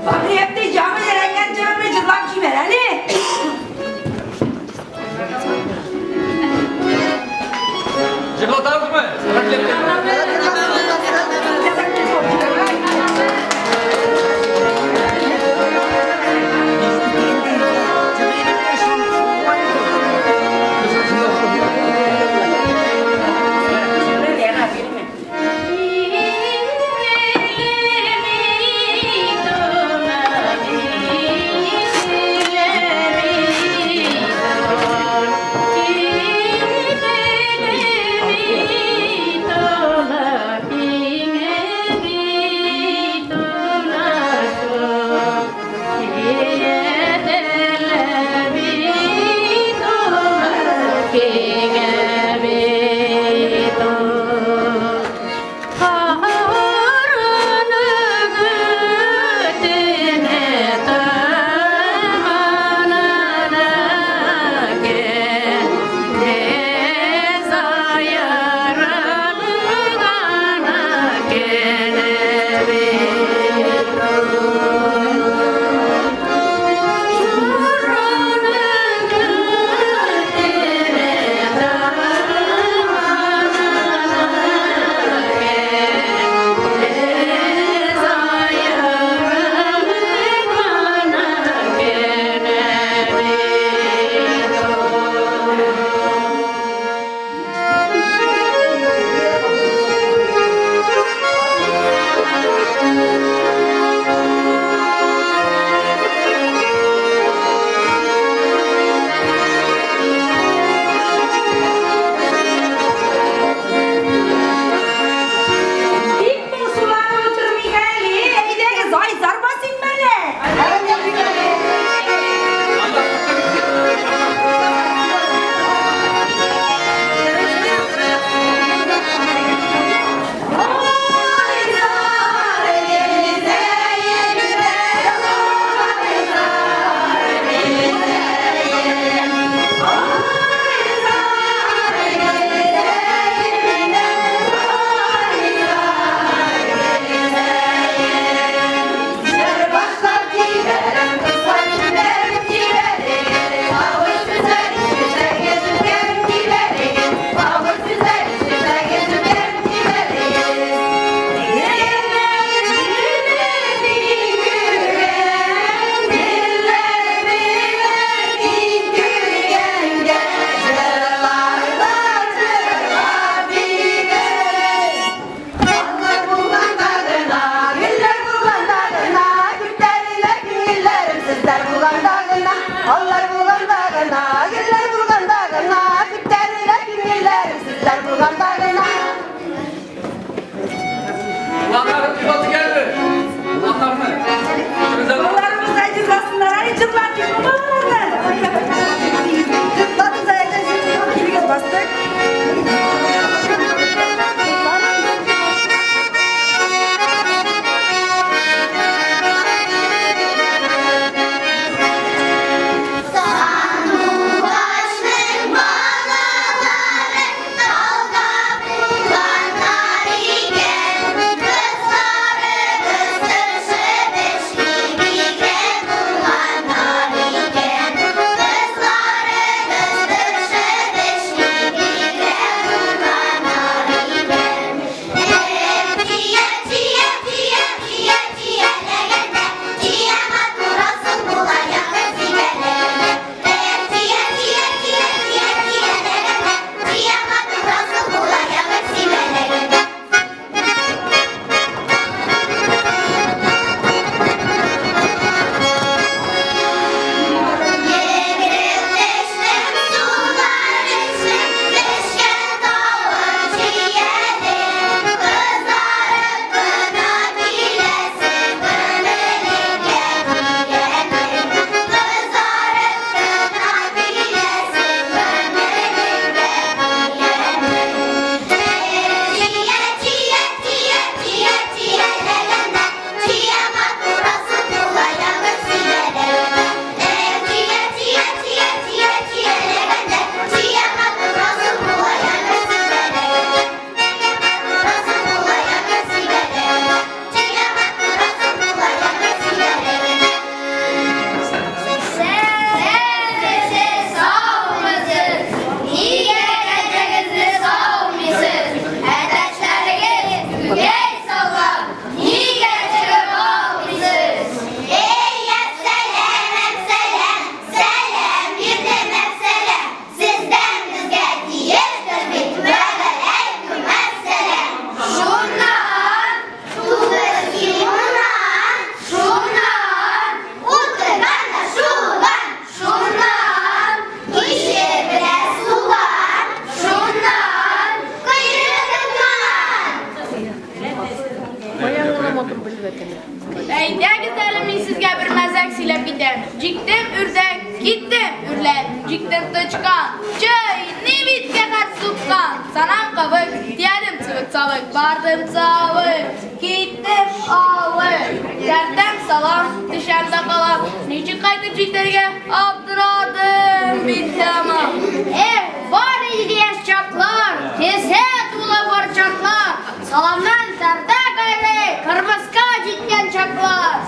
Фахриәптәй җаны ярәнгән җырымны җырлап җибәр әле. Җырлатабызмы? кабык, Тиядем чыбык-чабык, Бардым чабып, Киттем алып. Тәртәм салам, Төшәм дә калам, Ничек кайтып җитәргә Аптырадым бит тәмам. Эх, бар иде яшь чаклар, кесә тулы борчаклар, саламнан тәртә кайрый, кырмыска җиткән чаклар.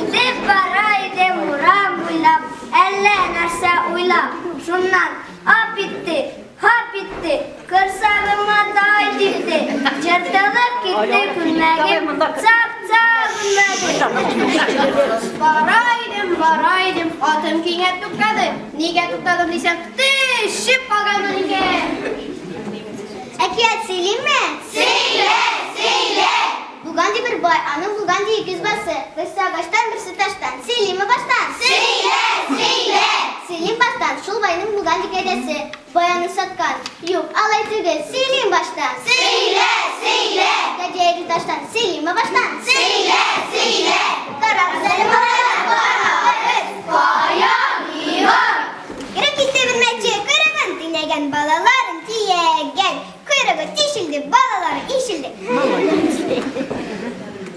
Үтеп бара идем урам буйлап, әллә нәрсә уйлап. Шуннан ап итте, хап итте, корсагыма тай типте. Чертылып китте күлмәгем, цап-цап үлмәде. Бара идем, бара идем, атым кинәт туктады. Нигә туктадым дисәм, төшеп калганмын икән. Әкият сөйлиме? Сөйлә, сөйлә! Булган ди бер бай, аның булган ди 200 басы. Берсе агачтан, берсе таштан. Сөйлиме баштан? Сөйлә, сөйлә! Сөйлим баштан, шул байның булган ди кәҗәсе. Бай аны саткан. Юк, алай түгел, сөйлим баштан. Сөйлә, сөйлә! Кәҗә иде таштан. Сөйлиме баштан? Сөйлә, сөйлә! Карагыз әле, малайлар, карагыз! Кая миңа? Кереп китте бер мәче, койрыгын төйнәгән, балаларын төягән. Койрыгы тишелде, балалары ишелде.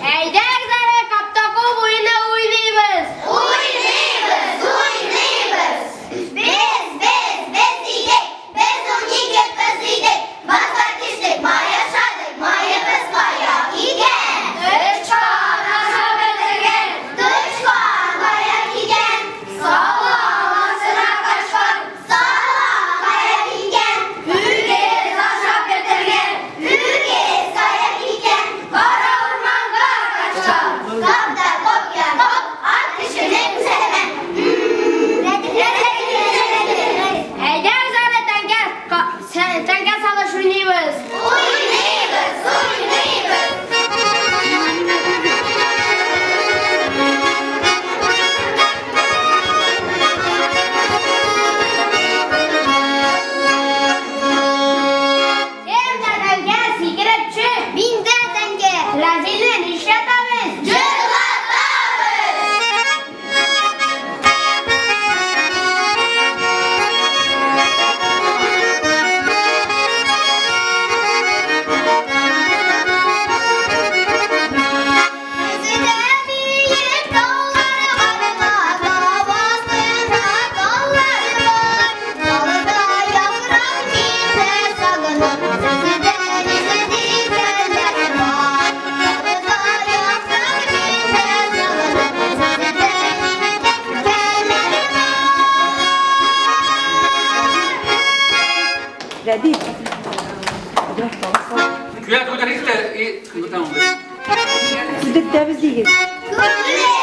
Әйдәгез әле, каптаков уены уйныйбыз. Уйныйбыз, уйныйбыз! Без, без, без идек, без 12 кыз идек. Базга төштек, май ашадык, маебыз кая кигән? Тычкан ашап бетергән, Тычкан кая кигән? Салам астына качкан, Салам кая кигән? Үгез ашап бетергән, Үгез кая кигән? Кара урманга качкан. Кап та коп я коп, ат көчене күрсәтәм. Әйдәгез әле тәңкә, тәңкә салыш уйныйбыз. Уйныйбыз, уйныйбыз! Кемдә тәңкә сикереп төшеп? Миндә тәңкә! Рәзилне нишләтәбез? Җырлатабыз! Өзүдә биек таулар бар, тау астында таулар бар. Далада яфрак мине сагынып, сүзедә низе бар. Далада яфрак мине сагынып, сүзедә низе бар. Рәдиф. Күя күтәрик тә, и, Күдертәбез диген. Күрде